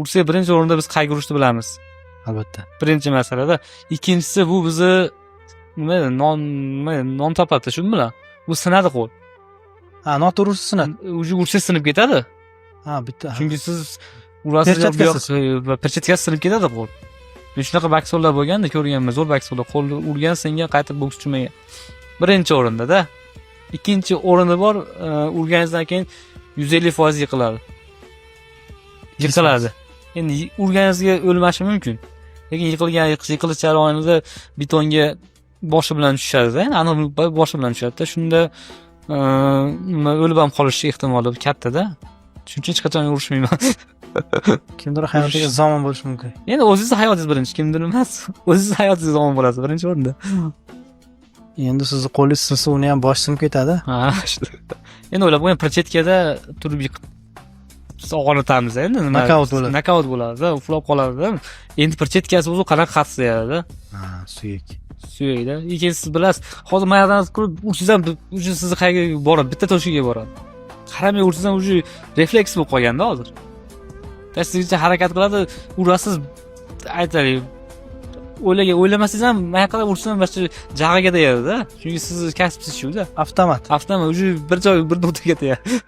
Ursak, birinchi o'rinda biz qayga urishni bilamiz. Albatta. Birinchi masalada. Ikkinchisi, bu bizni nima edi, non, nima edi, non topadi shu bilan. Bu sinadi qo'l. Ha, noto'g'ri ursa sinadi. Уже ursa sinib ketadi. Ha, bitta. Chunki siz urasiz. Перчатка siz. Перчатка siz sinib ketadi qo'l. Men shunaqa boksyorlar bo'lganda ko'rganman, zo'r boksyorlar qo'lni urgan, singan, qaytib boks tushmagan. Birinchi o'rinda-da. Ikkinchi o'rini bor, urganingizdan keyin 150% yiqiladi. Yiqiladi. Endi urganingizga o'lmashi mumkin. Lekin yiqilgan, yiqilish jarayonida betonga boshi bilan tushadi-da, aniq boshi bilan tushadi-da. Shunda nima, o'lib ham qolish ehtimoli katta-da. Shuning uchun hech qachon urushmayman. Kimdir hayotiga zomin bo'lishi mumkin. Endi o'zingizni hayotingiz birinchi, kimdir emas. O'zingizni hayotingizga zomin bo'lasiz birinchi o'rinda. Endi sizni qo'lingiz sinsa, uni ham boshi sinib ketadi. Ha, shu. Endi o'ylab qo'ying, перчатка da turib yiqib og'ritamiz endi nima? Nokaut bo'ladi. Nokaut bo'ladi, uxlab qoladi. Endi перчатка si o'zi qanaqa qattiq tegadi. Ha, suyak. Suyakda. Keyin siz bilasiz, hozir mayadan ko'rib ursangiz ham, уже sizni qayerga boradi? Bitta точка ga boradi. Qaramay ursangiz ham, уже refleks bo'lib qolganda hozir. Sizgacha harakat qiladi, urasiz, aytaylik, o'ylagan o'ylamasangiz ham mana ursam, mana jag'iga tegadi-da. Chunki sizni kasbingiz shu-da. Avtomat. Avtomat, уже bir joy, bir nuqtaga tegadi.